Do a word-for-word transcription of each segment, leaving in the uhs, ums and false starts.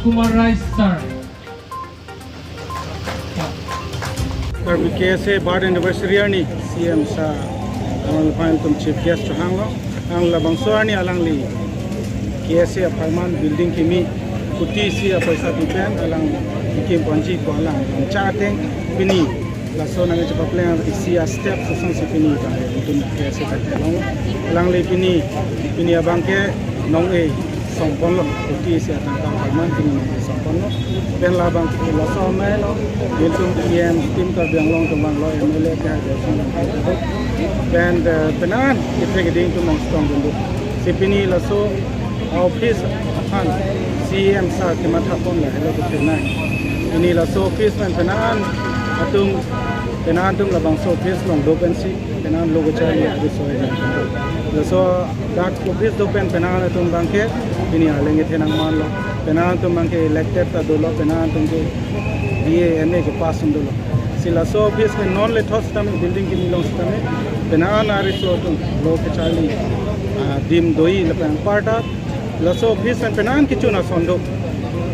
Kumar Rai sir. Karbi K S A birth anniversary arni C M sir along aphan itum chief guest chohanglo. Ang labangso arni alangli K S A apharman building kimi kuti isi apoisa pi pen alang kekim ponji pu alang nangchak ateng pini laso nangchepapleng isi a-step asonsi pini abang itum K S A katheklong. Alangli pini, pini abangke nong-e songponlo, kuti isi atangka apharman pini nong-e songponlo. Pen labang laso amei lo, itum E M Team Karbi Anglong atum abang lo, M L A ke ada song pen, eh, penan ithek ding atum nangchetong dun do. Si pini laso office aphan C M sir kematha ponlo, helo to penai. Pini laso office pen penan atum, penan atum labangso office along do pensi penan lo kacharli adu soi. Laso dak office do pen penan atum abangke pini arleng kethenang manlo. Penan atum abangke elected ta dolo, penan atum ke B A, M A kepass un dolo. Si laso office pen non lethot sitame building kimi along sitame penan ariso atum lo kacharli, ah, adim do-i lapen anparta laso office pen penan kechun ason do.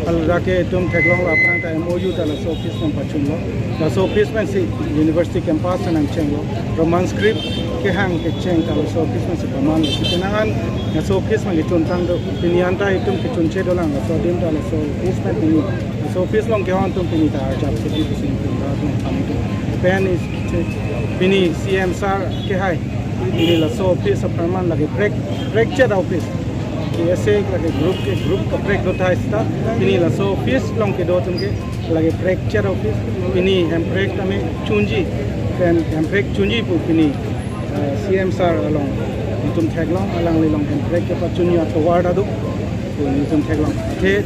Alake itum theklonglo, aphrang ta M O U ta laso office pen pachunlo. Laso office pensi university campus nangchenglo. Roman script kehang kecheng ta laso office pensi pamanlo. Si penan laso office pen kechuntang do. Pini anta itum kechunche dolang, laso adim ta laso office pen pini. Laso office along kehon atum pini ta arjap sidi pusi itum ra atum kami atum. Pen is pini C M sir kehai. Pini laso office apharman lake prek, prekchet office. K S A lake group ke group kaprek do thai sita. Pini laso office along kedo atum ke lake prekchet office. Pini hemprek tame chunji. Pen hemprek chunji pu pini, eh, C M sir along itum theklong, alangli along hemprek kepachunji atovar ta do. Pu itum theklong. Athe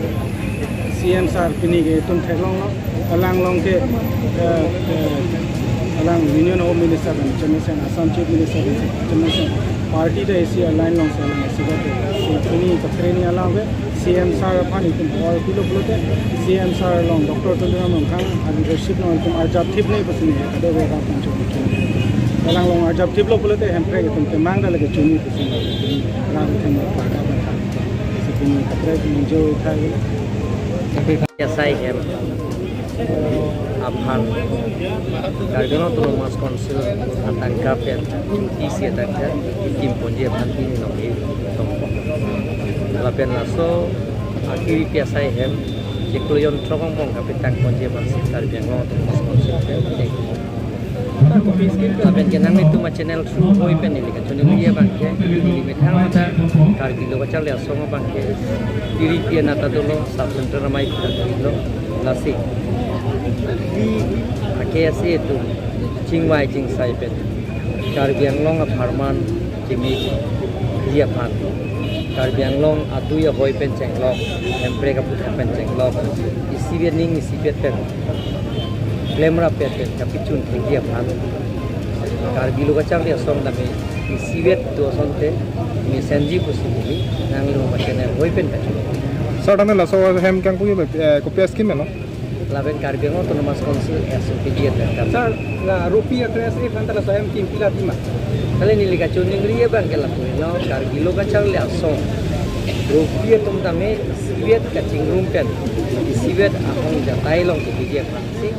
C M sir pini ke itum theklonglo. Alang along ke, eh, eh, alang Union Home Minister pen chemesen, Assam Chief Minister pen chemesen, party ta isi align alongsi alang isi ke. So pini kaprek ni alang ke C M sir aphan itum hor pilo pulote, C M sir along Doctor Tuliram Ronghang a-leadership along itum arjap thip ne pusi ne kado be ka pun chun. Alang along arjap thiplo pulote hemprek itum kemang ta lake chunji pusi ne. Alang itum parta bangkha. Si pini kaprek ni jo thai. Asai hem aphan Karbi Anglong Autonomous Council atangka pen kuti isi atangka kekim ponji aphan pini nong-e songpon. Lapen laso akiri pi asai hem chiklo jon throk angbong kapetang ponji aphansi Karbi Anglong Autonomous Council pen lapen ke nanglitum a-channel through hoi pen neli kachiningri abangke, neli methang mata Karbi Lo Kacharli Asong abangke, iri pi anat ta dolo, sub center amei ta dolo, lasi. Di a-K S A atum chingvai chingsai pen Karbi Anglong apharman kimi ji aphan, Karbi Anglong adui ahoi pen chenglok, hemprek aputhak pen chenglok, isivet aning isivet pen klemrap pen pen kapachun thekji aphan Karbi Lo Kacharli Asong tame isivet do asonte mesenji pusi neli nanglitum a-channel hoi pen kachiningri. Sir, tame laso hem kangpu, eh, kopi a-scheme lo? Lapen Karbi Anglong Autonomous Council S O P G atangka. Sir, la rupi a-tres aphan ta laso hem kim pila pima? Kali neli kachiningri abangke lapu lo, Karbi Lo Kacharli Asong rupi atum tame isivet kachingrum pen isivet ahong jatai along kepiji aphansi